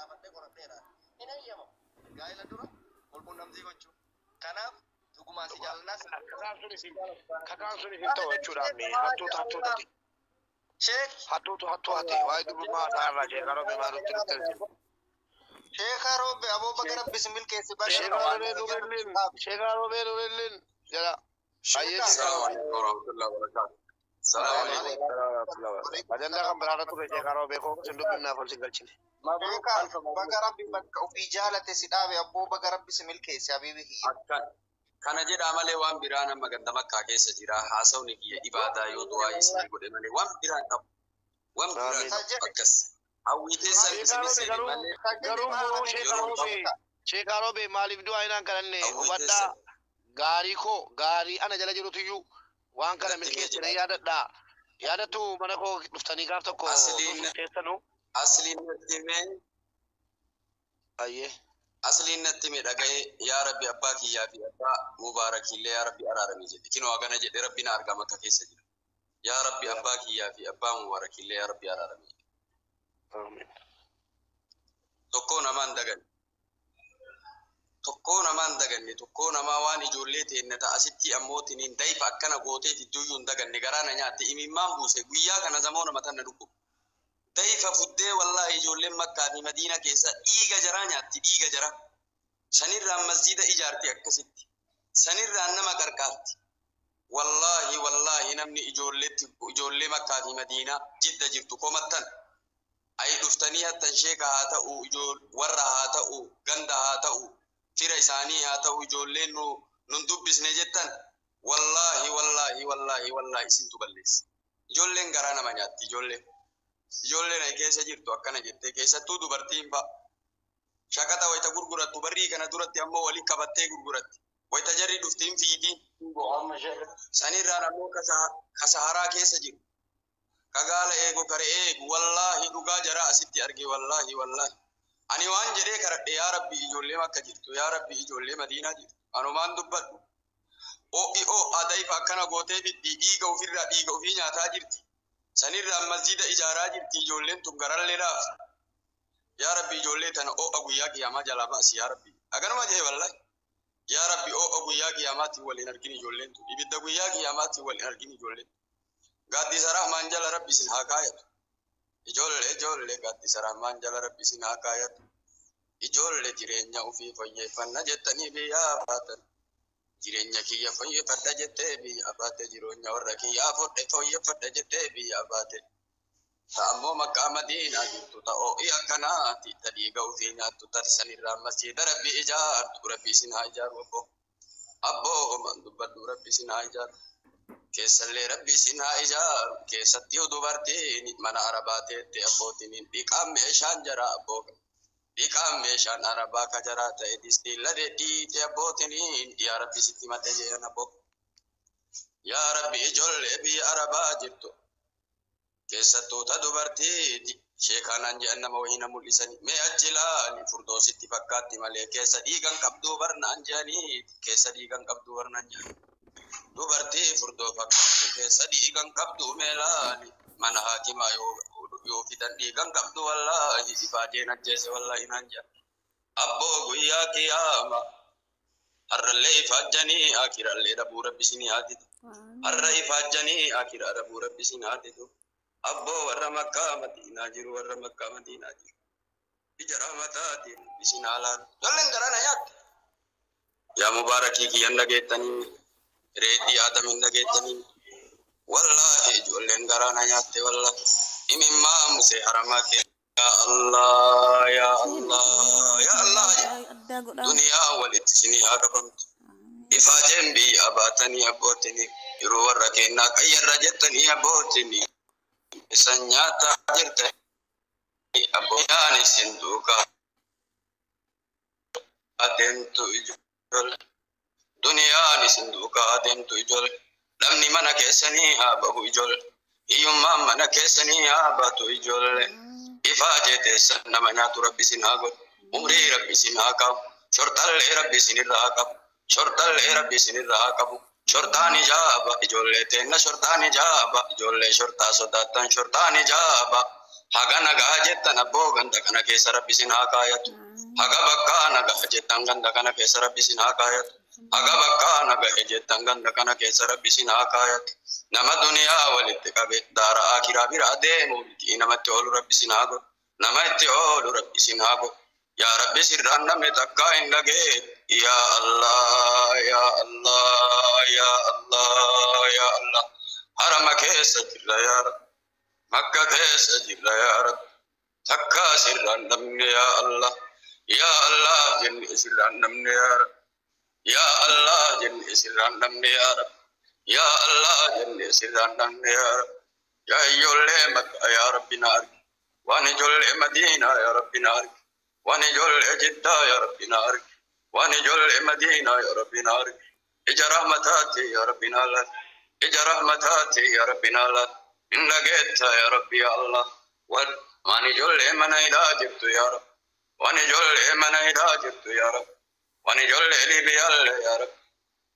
Gaafadhee qoradheera. Hin eeyyamamu. Gaa'ela dura wal quunnamtii gochuu. Kanaaf dhugumaan si jaalannaa. Kakaan sun isin ta'u jechuudha. Hattuutu hattuutati. Sheek. Hattuutu hattuu hati. Waa'ee durbummaa haasa'aa irraa Sheekaa Roobee maalutti nutti hir'ise. Sheekaa Roobee aboo baga rabbi si milkeesse baga. Sheekaa Roobee Nuurelliin. Sheekaa Roobee Nuurelliin jedha. Baay'ee Sheekaa Assalamu Roobee. alaikum warahmatullahi wabarakatuh. Assalamu alaikum. Ajandaa kan biraarra ture Sheekaa Roobee koo sin dubbifnaaf ol sin galchine. Sheekaa baga rabbi bakka ofii jaalate si dhaabe abboo baga rabbi si milkeesse habiibi kiyya. Akkan kana jedhaa malee waan biraa nama ganda makkaa keessa jira. Haasawni kiyya ibaadaa yoo du'aa isinii godhe malee waan biraa hin qabu. Waan biraa hin qabu akkas. Hawwii teessan Sheekaa isin Roobee seeni garuu malee garuu immoo Sheekaa Roobee Sheekaa Roobee maaliif du'aa hinaan kadhanne hawwii hubadhaa teessan gaarii koo gaarii ana jala jirutuyyuu waan kana natti mee milkeessine jedhaa. yaadadhaa. Yaadattu mana koo dhuftanii gaaf tokko Asliin keessanuu. asliin natti mee Ayyee. asliin natti mee dhaga'ee yaa rabbi abbaa kiyyaa fi abbaa mubaarakillee yaa rabbi araarami jedhe. Kinoo hagana jedhe rabbi na argama akka keessa jira. Yaa rabbi abbaa kiyyaa fi abbaa mubaarakillee yaa rabbi araarami jedhe. Amiin. Tokkoo namaan daganne. Tokkoo namaan daganne tokkoo namaa waan ijoollee teenne ta'a asitti ammoo tiniin dayfa akkana gootee fidduuyyuu hin daganne garaa na nyaatte imimmaan buuse guyyaa kana zamoo nama tanna dhukkubu. Dayfa fuddee wallaahi ijoolleen makkaa fi madiina keessa dhiiga jaraa nyaatti dhiiga jaraa. Sanirraan masjiida ijaarti akkasitti. Sanirraan nama qarqaarti. Wallaahi wallaahi namni ijoolleetti ijoollee makkaa fi madiinaa jidda jirtu komattan. Ayi dhuftanii hattan sheeka haa ta'u warra haa ta'u ganda haa ta'u fira isaanii haa ta'u ijoolleen nu nun dubbisne jettan wallaahi wallaahi wallaahi wallaahi isintu balleessa. Ijoolleen garaa nama nyaatti ijoolleen. Ijoolleen ay keessa jirtu akkana jettee keessattuu dubartiin fa'a. Shaqaxa wayita gurgurattu barrii kana duratti ammoo waliin qabattee gurguratti. Wayita jarri dhuftiin fiidiin. Sanirraan ammoo ka saharaa keessa jiru. Ka gaala eegu ka re'ee eegu wallaahi dhugaa jaraa asitti arge wallaahi wallaahi. Ani waan jedhee kadhadhe yaa rabbi ijoollee makka jirtu yaa rabbi ijoollee madiinaa jirtu anumaan dubbadhu. Oo'i oo'a dayfa akkana gootee fiddi dhiiga ofirraa dhiiga ofii nyaataa jirti. Sanirraan masjiida ijaaraa jirti ijoolleen tun garallee laaf. Yaa rabbi ijoollee tana oo'a guyyaa qiyaamaa jalaa baasi yaa rabbi. Akkanuma jee wallaahi. Yaa rabbi oo'a guyyaa qiyaamaatiin waliin argin ijoolleen tun. Ibidda guyyaa qiyaamaatiin waliin argin ijoolleen tun. Gaaddisa Rahmaan jala rabbi isin haa kaayatu. Ijoollee ijoollee gaaddisa Rahmaan jala rabbi isin haa kaayatu. Ijoollee jireenya ofii fooyyeffanna jettanii biyyaa baatan. Jireenya kiyya fooyyeffadha jettee biyyaa baate. Jireenya warra kiyyaa fudhe fooyyeffadha jettee biyyaa baate. Ta ammoo makkaa madiinaa jirtu ta oo'i akkanaati. Ta dhiiga ofii nyaattu ta sanirraa masjiida rabbi ijaartu rabbi isin haa ijaaru abboo. Abboo homaan dubbadhu rabbi isin haa ijaaru. Keessallee rabbi isin haa ijaaru. Keessatti dubartiin mana arabaa teette abbootiin dhiqaan meeshaan jara abboo. Dhiqaan meeshaan arabaa ka jaraa ta'e distiin ladee dhiite abbootiin yaa rabbi sitti mate jeen abboo. Yaa rabbi ijoollee biyya arabaa jirtu. Keessattuu ta dubartii sheekanaan jedhan nama wayii na mul'isanii mee achi ilaali furdoositti fakkaatti malee keessa dhiigan qabduu barnaan jedhanii keessa dhiigan qabduu barnaan jedhanii. Dubartii furdoo fakkaattu keessa dhiigan qabduu mee ilaali mana haakimaa yoo fidan dhiigan qabdu wallaahi ifaajeen ajjeese wallaahi naan jedhan. Abboo guyyaa qiyaama har'allee ifaajjanii akirallee dhabuu rabbi isinii haa didu. Har'a ifaajjanii akira dhabuu rabbi isin haa didu. Abboo warra makkaa madiinaa jiru warra makkaa madiinaa jiru. Ija rahmataatiin isin haa laalu. Ijoolleen garaa na nyaatte. Yaa mubaarakii kiyyan dhageettanii reeddii aadamin dhageettanii. Wallaahi ijoolleen garaa na nyaatte wallaahi. Imimmaa musee haramaa kee. Yaa Allah yaa Allah yaa Allah. Addaa godhaa. Duniyaa walitti isinii haa qabamtu. Ifaajeen biyya baatanii abbootinii yeroo warra kennaa qayyarra jettanii abbootinii. Isan nyaataa jirtanii abbootaan isin duukaa adeemtu ijoole. Duniyaan isin duukaa adeemtu ijoole. Dhabni mana keessanii haa bahu ijoole. Hiyyummaan mana keessanii haa baatu ijoole. Ifaajee teessan nama nyaatu rabbi isin haa godhu. Umrii rabbi isin haa qabu. Shortallee rabbi isin irraa haa qabu. Shortallee rabbi isin irraa haa qabu. Shortaan ijaaba ijoollee teenna shortaan ijaaba ijoollee shortaa sodaattan shortaan ijaaba. Haga nagaa jettan abboo ganda kana keessa rabbi isin haa kaayatu. Haga bakka nagaa jettan ganda kana keessa rabbi isin haa kaayatu. Haga bakka nagaa jettan ganda kana keessa rabbi isin haa kaayatu. Nama duniyaa walitti qabe daara akiraa biraa deemu miti namatti oolu rabbi isin haa godhu. Nama itti oolu rabbi isin haa godhu. Yaa Rabbi sirraan namni takka hin dhagee. Yaa Allah, yaa Allah, yaa Allah, yaa Allah. Harama keessa jirra yaa Rabbi. Makka keessa jirra yaa Rabbi. Takka sirraan namni yaa Allah. Yaa Allah jenne sirraan namni yaa Rabbi. Yaa Allah jenne sirraan namni yaa Rabbi. Yaa Allah jenne sirraan namni yaa Rabbi. Yaa ijoollee Makka yaa Rabbi na argi. Waan ijoollee Madiinaa yaa Rabbi na argi. Waan ijoollee Jiddaa yaa Rabbi na argi. Waan ijoollee Madiinaa yaa Rabbi na argi. Ija rahmataati yaa Rabbi na laal. Ija rahmataati yaa Rabbi na laal. Hin dhageetta yaa Rabbi yaa Allah. Waan ijoollee mana hidhaa jirtu yaa Rabbi. Waan ijoollee mana hidhaa jirtu yaa Rabbi. Waan ijoollee Liibiyaallee yaa Rabbi.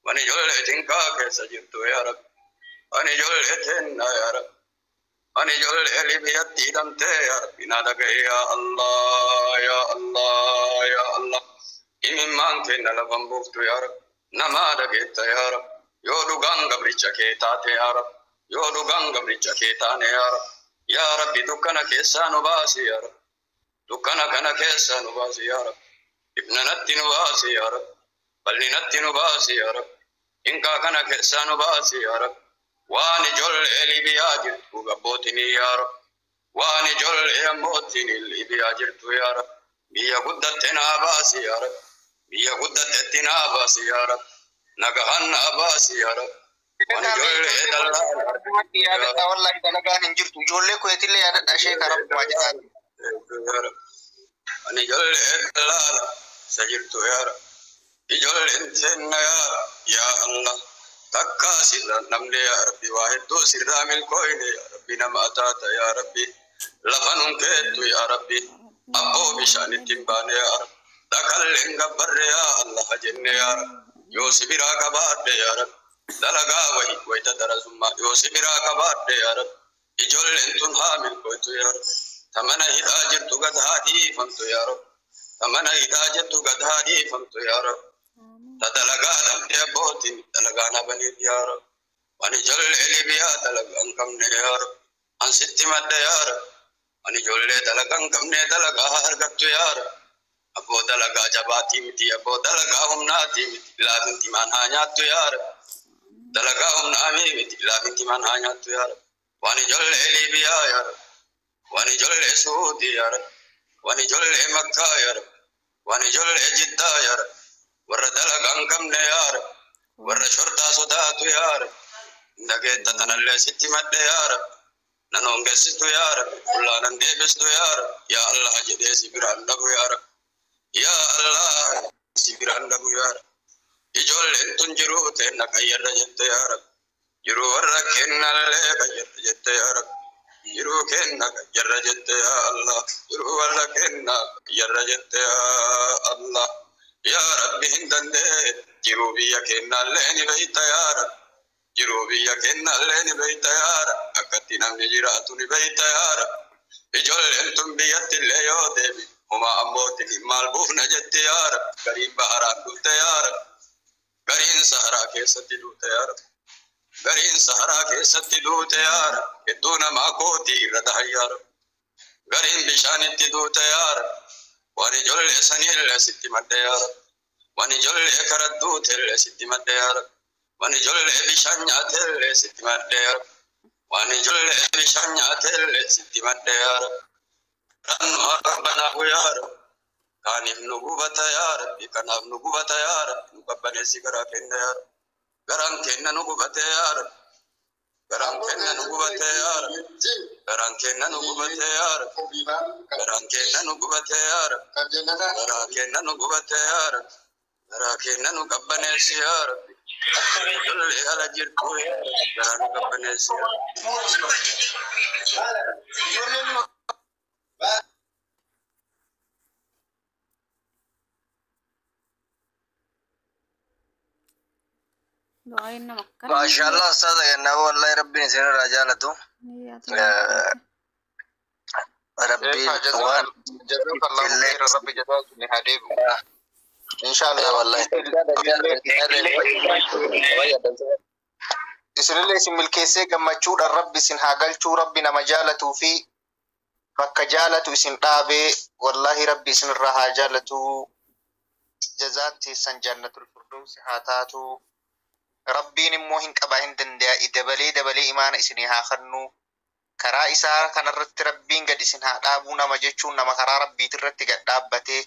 Waan ijoollee Tinkaa keessa jirtu yaa Rabbi. Waan ijoollee Teennaa yaa Rabbi. Waan ijoollee Liibiyatti hidhamtee yaa Rabbi na dhaga'i yaa Allah yaa Allah yaa Allah. Imimmaan kenna lafan buuftu yaa Rabbi. Namaa dhageetta yaa Rabbi. Yoo dhugaan gabricha kee taate yaa Rabbi. Yoo dhugaan gabricha kee taane yaa Rabbi. Yaa Rabbi dukkana keessaa nu baasi yaa Rabbi. Dukkana kana keessaa nu baasi yaa Rabbi. Ibna natti nu baasi yaa Rabbi. Bal'inatti nu baasi yaa Rabbi. Hinkaa kana keessaa nu baasi yaa Rabbi. Waan ijoollee Liibiyaa jirtu gabbootinii yaa Rabbi. Waan ijoollee ammootiin Liibiyaa jirtu yaa Rabbi. Biyya guddatte naa baasi yaa Rabbi. Biyya guddattetti naa baasi yaa Rabbi. Nagahan naa baasi yaa Rabbi. Waan ijoollee dallaa Yaadadha wallahi dalagaan hin jirtu. Ijoollee kuweetillee yaadadha sheeka rabbumaa jedhaan. Ani ijoollee dallaala isa jirtu yaa Rabbi. Ijoolleen teenna yaa Rabbi yaa Allah. Takka sirra namni yaa Rabbi waa hedduu sirraa milkooyne yaa Rabbi nama ataata yaa Rabbi. Lafa nun keettu yaa Rabbi. Abboo bishaan ittiin baane yaa Rabbi. Dhakalleen gabbarre yaa Allah jenne yaa Rabbi. Yoo si biraa qabaadhe yaa Rabbi. Dalagaa wayi wayita darasummaa yoo si biraa qabaadhe yaa Rabbi. Ijoolleen tun haa milkooytu yaa Rabbi. Tamana hidhaa jirtu gad haa dhiifamtu yaa Rabbi. Tamana hidhaa jirtu gad haa dhiifamtu yaa Rabbi. Ta dalagaa dhabde abbootiin dalagaa dhabaniif yaa Rabbi. Ani ijoollee Liibiyaa dalagaa hin qabne yaa Rabbi. An sitti madda yaa Rabbi. Ani ijoollee dalagaa hin qabne dalagaa haa argattu yaa Rabbi. Abboo dalagaa jabaatii miti abboo dalagaa humnaatii miti laafinti maan haa nyaattu yaa Rabbi. Dalagaa humnaa miti laafinti maan haa nyaattu yaa Rabbi. Waan ijoollee Liibiyaa yaa Rabbi. Waan ijoollee Suudii yaa Rabbi. Waan ijoollee Makkaa yaa Rabbi. Waan ijoollee Jiddaa yaa Rabbi. Warra dalagaa hin qabne yaa Rabbi. Warra shortaa sodaatu yaa Rabbi. Dhageetta tanallee sitti madde yaa Rabbi. Nan hongeessitu yaa Rabbi. Qullaa nan deebistu yaa Rabbi. Yaa Allah jedhee si biraan dhabu yaa Rabbi. Yaa Allah si biraan dhabu yaa Rabbi. Ijoolleen tun jiruu teenna qayyarra jette yaa Rabbi. Jiruu warra kennallee qayyarra jette yaa Rabbi. Jiruu kenna qayyarra jette yaa Allah. Jiruu warra kenna qayyarra jette yaa Allah. Yaa Rabbi hin dandeenye jiruu biyya kennallee ni beeyta yaa Rabbi. Jiruu biyya kennallee ni beeyta yaa Rabbi. Akkatti namni jiraatu ni beeyta yaa Rabbi. Ijoolleen tun biyyatti illee yoo deebi. Homaa ammootiin maal buufna jette yaa Rabbi. Gariin baharaan dhufte yaa Rabbi. Gariin saharaa keessatti duute yaa Rabbi. Gariin saharaa keessatti duute yaa Rabbi. Hedduu namaa kootii irra dahan yaa Rabbi. Gariin bishaanitti duute yaa Rabbi. Waan ijoollee saniillee sitti madde yaa Rabbi. Waan ijoollee karaa duutellee sitti madde yaa Rabbi. Waan ijoollee bishaan nyaatellee sitti madde yaa Rabbi. Waan ijoollee bishaan nyaatellee sitti madde yaa Rabbi. Rannu rabbanaahu yaa Rabbi. Kaaniif nu gubata yaa Rabbi. Kanaaf nu gubata yaa Rabbi. Nu qabbaneessi garaa kenna yaa Rabbi. Garaan kenna nu gubate yaa Rabbi. Garaan kenna nu gubate yaa Rabbi. Garaan kenna nu gubate yaa Rabbi. Garaan kenna nu gubate yaa Rabbi. Garaa kenna nu gubate yaa Rabbi. Garaa kenna nu qabbaneessi yaa Rabbi. Ijoollee ala jirtu yaa Rabbi. Garaa nu qabbaneessi yaa Rabbi. Du'aayin nama akkana. Maashaallah ustaaza kennaa wallahi rabbiin isin irraa jaalatu. Niyyaa ta'uu. Rabbiin waan Jazakallahu khairan, Rabbi jazaa isin haa deebi'u. Inshallah. Wallahi. Isinillee isin milkeessee gammachuudhaan Rabbi isin haa galchuu. Rabbi nama jaalatuu fi bakka jaalatu isin dhaabee, wallahi Rabbi isinirraa haa jaalatuu. Jazaan teessan jannatul firdausi haa taatu. Rabbiin immoo hin qabaa, hin danda'a, dabalee dabalee imaana isinii haa kennu. Karaa isaa kanarratti Rabbiin gad isin haa dhaabuu. Nama jechuun nama karaa Rabbiitirratti gad dhaabbatee,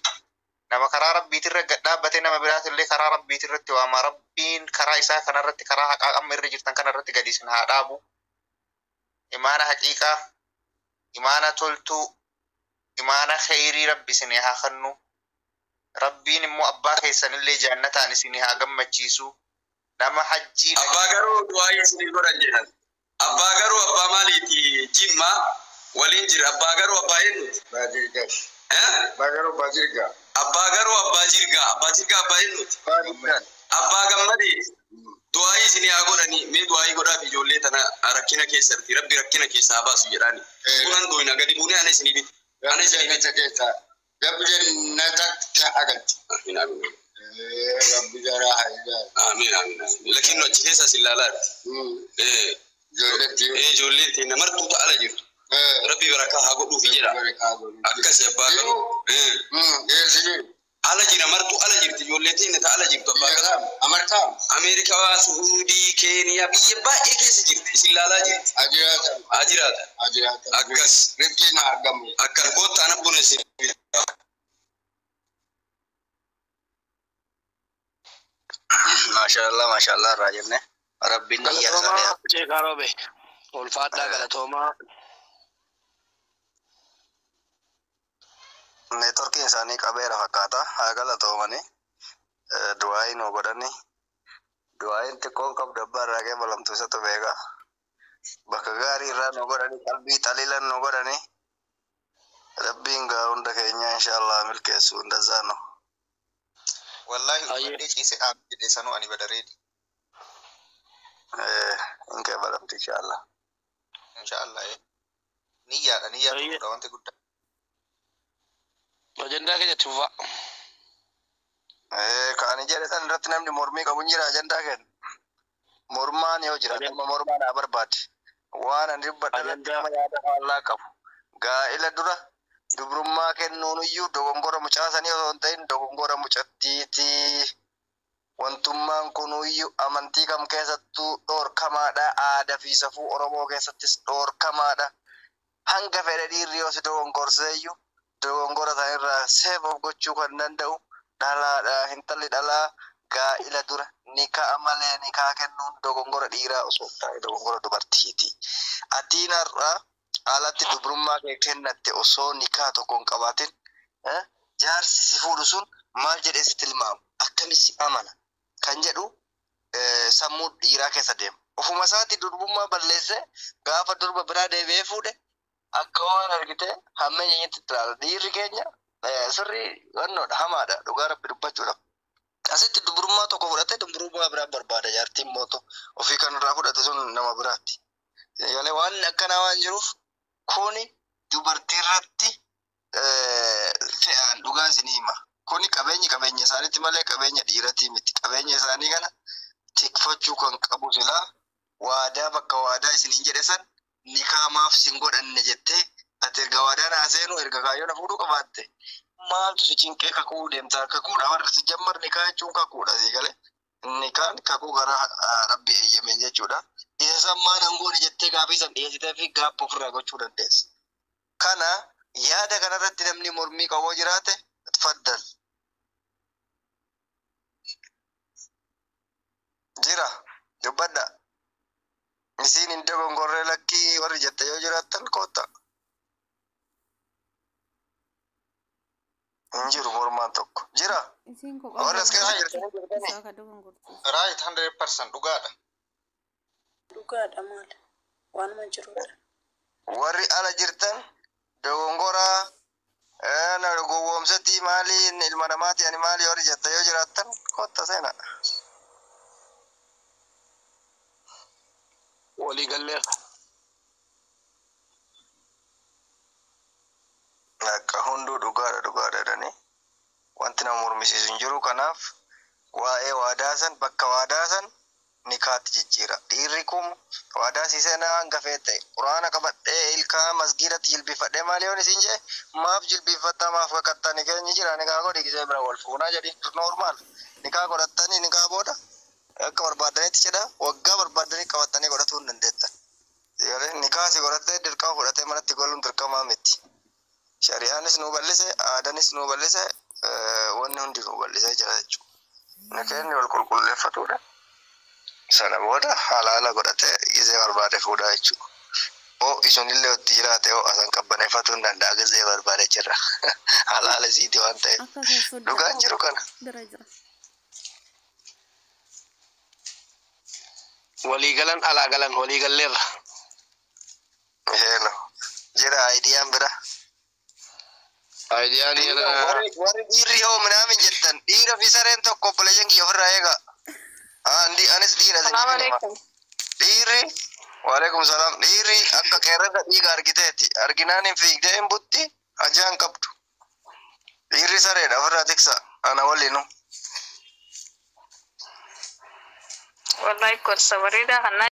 nama karaa Rabbiitirra gad dhaabbatee nama biraatillee karaa Rabbiitirratti waama. Rabbiin karaa isaa kanarratti, karaa haqaa amma irra jirtan kanarratti gad isin haa dhaabu. Imaana haqiiqaa, imaana toltuu, imaana kheyrii Rabbi isinii haa kennu. Rabbiin immoo abbaa keessanillee jannataan isinii haa gammachiisu. Nama hajjii Abbaa garuu du'aa isinii godhan jedhan. Abbaa garuu abbaa maaliiti? Jimma waliin jira. Abbaa garuu abbaa eenyuti? Baajirgaa. Eh? Abbaa garuu abbaa jirgaa. Abbaa garuu abbaa jirgaa. Abbaa jirgaa abbaa eenyuti? Abbaa gammadeeti. Du'aa isinii haa godhanii. Mee du'aa godhaaf ijoollee tana rakkina keessatti. Rabbi rakkina keessaa haa baasu jedhaani. Kunan du'ina gadi buunee ana isinii biti. Ana Rabbi isinii biti. jannata keessaa. Rabbi jannatatti haa galchu. Amiin amiin. Rabbi jaraa haa ilaalu. Amiin amiin. Lakin achi keessa isin ilaalaati. Ijoolletti. Ijoolleen teenya martuu ta'ala jirtu. Rabbi barakaa haa godhuufi jedha. Akkasi abbaa garuu. Eessi jiru? Ala jira, martuu ala jirti, ijoollee teenya ta'ala jirtu abbaa garuu. Amartaa? Ameerikaa, Suudii, Keeniyaa, biyya baay'ee keessa jirti. Isin ilaalaa jirti. Ajiraatan. Haa jiraatan. Ajiraatan. Akkas. Rifqiin haa argamu. Akkan kottaa ana buna isin. Maashaallah, maashaallah irraa jenne. Rabbiin niyya isaanii Galatoomaa Sheekaa Roobe. Ulfaadhaa, galatoomaa. Neetworkiin isaanii qabeera fakkaata. Haa galatoomanii. Du'aayi nu godhani. Du'aayin xiqqoon qabdu abbaa irraa qeebalamtu isatu beeka. Bakka gaarii irraa nu godhani, qalbii xaliilan nu godhani. Rabbiin gaa hunda keenya inshaallah milkeessu hunda zaanu. Wallahi uffadhee ciise aam jedhe sanuu ani badareedi. Hin qeebalamtu inshaallah. Inshaallah. Niyyaadha, niyyaa tokkodha wanti guddaa. Ajandaa keenya itti fufaa. Kaani jedhe san irratti namni mormii qabu hin jira ajandaa kenna. Mormaan yoo jiraate amma mormaan haa barbaade. Waan ani dubbadhe irratti nama yaada faallaa qabu. Gaa'ila dura dubrummaa kennuun iyyuu dogongora mucaa sanii osoo hin ta'in dogongora mucattiiti. Wantummaan kunuyyuu amantii kam keessattuu dhoorkamaadha. Aadaa fi safuu Oromoo keessattis dhoorkamaadha. Hanga fedhe dhiirri yoo si dogongorseeyyuu dogongora sanirraa seef of gochuu kan danda'u dhalaadha. Intalli dhalaa gaa'ila dura nikaa malee nikaa kennuun dogongora dhiiraa osoo hin taane dogongora dubartiiti. Atiin har'a alatti dubrummaa kee kennatte osoo nikaa tokko hin qabaatin, jaarsi si fuudhu sun maal jedhee si tilmaamu, akkamis si amana kan jedhu sammuu dhiiraa keessa deema. Ofuma isaatti durbummaa balleessee gaafa durba biraa deebi'ee fuudhe akka waan argite hammeenya itti ilaala. Dhiirri keenya sirrii wannoodha, hamaadha, dhugaa Rabbi dubbachuudhaaf. Asitti dubrummaa tokko fudhatee dubrummaa biraa barbaada, jaartiin mooto ofii kan irraa fudhate sun nama biraatti. Yalee waan akkanaa waan jiruuf kuni dubartii irratti fe'an, dhugaa isinii hima. Kuni qabeenyi qabeenya isaaniitti malee qabeenya dhiiratii miti. Qabeenya isaanii kana tikfachuu kan qabu silaa waadaa bakka waadaa isiniin jedhe san nikaa maaf sin godhanne jettee, ati erga waadaa naa seenu erga kaayyoon fuudhuu qabaatte maaltu si cinqee kakuu deemtaa? Kakuudha warra si jammar, nikaa jechuun kakuudha, sii galee nikaan kakuu gara Rabbi eeyyameen jechuudha. Isa san maal hangoone jettee gaafii san dhiyeessitee fi gaaffa ofirraa gochuu dandeessa. Kana yaada kanarratti namni mormii qaboo jiraate, faddal. Jira, dubbadha. Isiin hin dogongorree, lakkii warri jette yoo jiraattan kootta. Hin jiru mormaan tokko. Jira. Isiin kophaa Warri as keessa jirtanii jirtanii. isaa ka dogongortu. Right, 100% dhugaadha. Dhugaadha, maal waanuma jirudha. Warri ala jirtan dogongoraa na gowwoomsetti maali ilma namaati ani maali warri jette yoo jiraattan kootta seena. Walii galleerra. Hunduu dhugaadha dhugaadha jedhanii wanti nama mormisiisu hin jiru. Kanaaf waa'ee waadaa san bakka waadaa san nikaatti jijjiira. Dhiirri kun waadaa sii seenaa hanga fe'e ta'e quraana qabadhee ilkaan masgiidatti jilbiifadhee maal yoon isin jee maaf jilbiifattaa maaf kakattaa ni keenyi jira nikaa godhi gisee bira wal fuunaa jedhi normaal nikaa godhattanii nikaa booda akka barbaadanitti jedha waggaa barbaadanii qabatanii godhatuu hin dandeettan. Nikaa si godhattee dirqama fudhatee manatti galuun dirqamaa miti. Shari'aanis nu bal'ise, aadaanis nu bal'ise, wanni hundi nu bal'isee jira jechuudha. Nikeenni wal qulqulleeffatudha. Sana booda halaala godhatee gisee barbaade fuudhaa jechuudha. Oo isunillee itti jiraate oo asan qabbaneeffatuu hin danda'a gisee barbaade jira. Halaala isiiti waan ta'eef. Akka kan foddaa Dhugaan jiru kana. bira jira. Walii galan alaa galan walii galleerra. Hello. Jira aayidiyaan bira. Aayidiyaan Warri warri dhiirri hoo minaamin jettan dhiira fi sareen tokko obboleeyyan kiyya ofirraa eega. Andi anis dhiira Salaam isiniif hima. alaikum. Dhiirri waalaikum salaam dhiirri akka qeerransa dhiiga argiteeti arginaan hin fiigdee hin butti ajaan qabdu. Dhiirri sareedha ofirraa tiksa ana waliinu. Wallahi gorsa bareedaa kana.